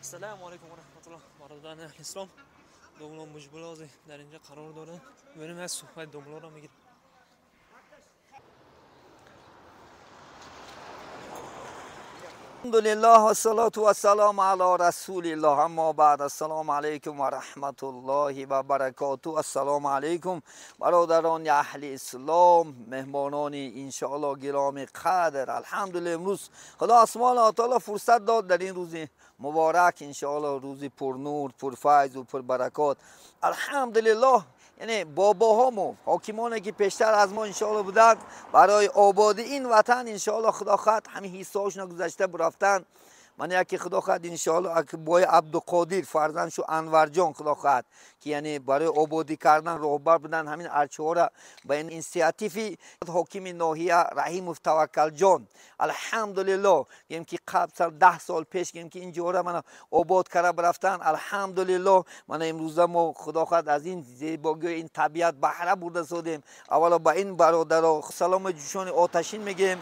Ассалому алайкум ва раҳматуллоҳ. Бародарони аҳли ислом, домла Муҷбулози дар инҷа қарор доранд. Мебинем як суҳбати домларо мегирем. Алҳамдулиллаҳ вассалату вассаламу ала расулиллаҳ. Аммо баъд, ассалому алайкум ва раҳматуллоҳи ва баракотуҳ. Ассалому алайкум бародарони аҳли ислом, меҳмонони иншоаллоҳ гироми қадр. Алҳамдулиллаҳ, имрӯз Худо субҳонаҳу ва таъоло фурсат дод дар ин рӯзи муборак, иншоаллоҳ рӯзи пурнур, пурфайз ва пурбаракот. Алҳамдулиллаҳ, яъне бобоҳомо ҳокимоне ки пештар аз мо иншоаллоҳ буданд, барои ободии ин ватан иншоаллоҳ Худо хоҳад ҳамин ҳиссаҳошона гузашта бурафтанд. Ман яке Худо хоҳад иншоаллоҳ бой Абдуқодир фарзандшу Анварҷон Худо хоҳад ки яъне барои ободӣ кардан роҳбар буданд, ҳамин арчаҳоро ба ин инициативи ҳокими ноҳия Раҳимов Таваккалҷон, алҳамдулиллоҳ, гӯем ки қабл 10 сол пеш гӯем ки ин ҷоро мана обод карда рафтанд. Алҳамдулиллоҳ, мана имрӯза мо Худо хоҳад аз ин зебогии ин табиат баҳра бурда содем. Аввало ба ин бародаро саломи ҷӯшони оташин мегӯем,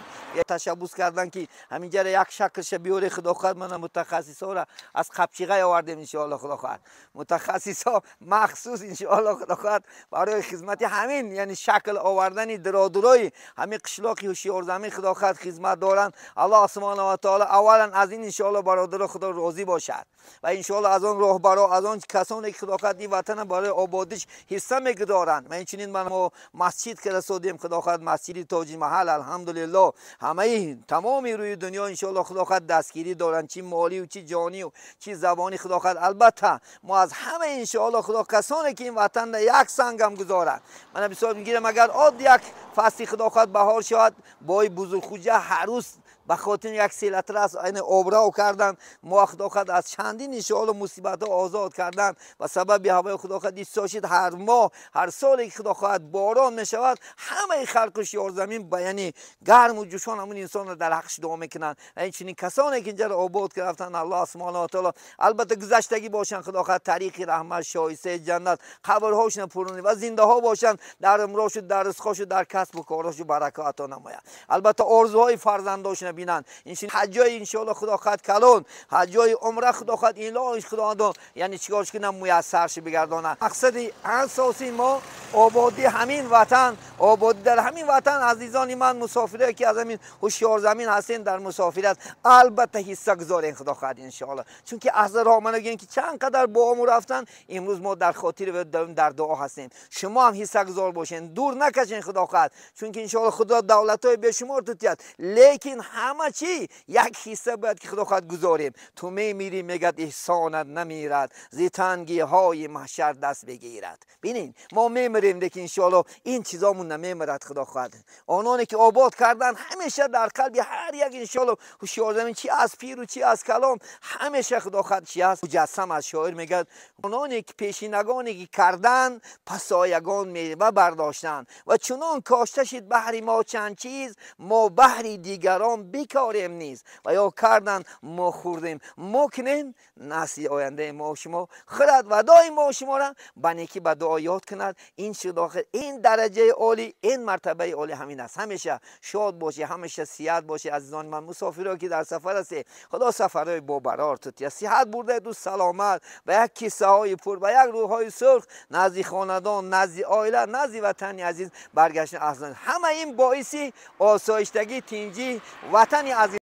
ташаббус кардан ки ҳамин ҷара як шаклша биёре. Худо хоҳад мана мутахассисҳоро аз Қапчиғай овардем иншоаллоҳ. Худо хоҳад мутахассисҳо махсус иншоаллоҳ Худо хоҳад барои хизмати ҳамин, яъне шакл овардани дуродурои ҳамин қишлоқи ҳушёрзамин Худо хоҳад хизмат доранд. Аллоҳ субҳонаҳу ва таъоло аввалан аз ин иншоаллоҳ бародаро Худо розӣ бошад ва иншоаллоҳ аз он роҳбаро, аз он касоне ки Худо хоҳад ин ватана барои ободиш ҳисса мегузоранд. Ва инчунин мо масҷид ки расодем, Худо хоҳад масҷиди Тоҷи Маҳал, алҳамдулиллоҳ, ҳамаи тамоми рӯи дунё иншоаллоҳ Худо хоҳад дастгирӣ доранд, чи молию чи ҷонию чи забонӣ. Худо хоҳад албатта мо аз ҳама иншоаллоҳ Худо касоне ки ин ватанро як сангам гузоранд. Мана бисёр мегирам, агар одд як фасли Худо хоҳад баҳор шавад, бой Бузургхуҷа ҳар рӯз ба хотири як селатрас яъне обрав кардан, мо Худо хоҳад аз чандин иншоаллоҳ мусибатҳо озод кардан ба сабаби ҳавои Худо хоҳад истошид. Ҳар моҳ, ҳар соле ки Худо хоҳад борон мешавад, ҳамаи халқу шиёрзамин ба яъне гарму ҷӯшон ҳамун инсонро дар ҳаққаш дуо мекунанд. Ва инчунин касоне ки инҷаро обод рафтанд, Аллоҳ субҳонаҳу ва таъоло албатта гузаштагӣ бошанд, Худо хоҳад тариқи раҳмат, шоистаи ҷаннат, қабрҳошона пурнур ва зиндаҳо бошанд, дар умрошу, дар ризқҳошу, дар касбу корҳошу баракат ато намояд. Албатта орзуҳои фарзандошона бинанд. Инчунин ҳаҷҷои иншоаллоҳ Худо хоҳад калон, ҳаҷҷои умра Худо хоҳад илоҳи Худованд яъне чикор кунам муяссарш бигардонад. Мақсади асосии мо ободии ҳамин ватан, ободӣ дар ҳамин ватан. Азизони ман, мусофирое ки аз ҳамин ҳушёрзамин ҳастем, дар мусофират албатта ҳисса гузорем Худо хоҳад иншоаллоҳ, чунки аз роҳ мана гӯем ки чанд қадар боому рафтан, имрӯз мо дар хотир ва дар дуо ҳастем. Шумо ҳам ҳиссагузор бошед, дур накашен Худо хоҳад, чунки иншоаллоҳ Худо давлатҳои бешумор тутият, лекин ҳама чӣ як ҳисса бояд ки Худо хоҳад гузорем. Ту мемирӣ, мегӯяд, эҳсонат намирад, зи тангиҳои маҳшар даст бигирад. Бинед, мо мемирем, лекин иншоаллоҳ ин чизомон намемирад Худо хоҳад. Ононе ки обод кардан ҳамеша дар қалби ҳар як иншоаллоҳ ҳушёрзамин, чи аз пиру чи аз калом, ҳамеша Худо хоҳад чи аст муҷассам аз шоир мегӯяд: ононе ки пешинагоне ки кардан, пасоягон мева бардоштанд ва чунон кошта шид баҳри мо чанд чиз, мо баҳри дигарон бикорем низ. Ва ё кардан, мо хӯрдем, мо кунем, насли ояндаи мо шумо хӯрад ва доим мо шуморо ба некӣ ба дуо ёд кунад. Ин шуд охир, ин дараҷаи олӣ, ин мартабаи олӣ ҳамин аст. Ҳамеша шод бошӣ, ҳамеша сиҳат бошӣ. Азизони ман, мусофиро ки дар сафар ҳастед, Худо сафарҳои бобарор тутия, сиҳат бурдаеду саломат ба як киссаҳои пур, ба як рӯҳҳои сурх назди хонадон, назди оила, назди ватани азиз баргаштан. Ҳама ин боиси осоиштагӣ, тинҷӣ ватани азиз.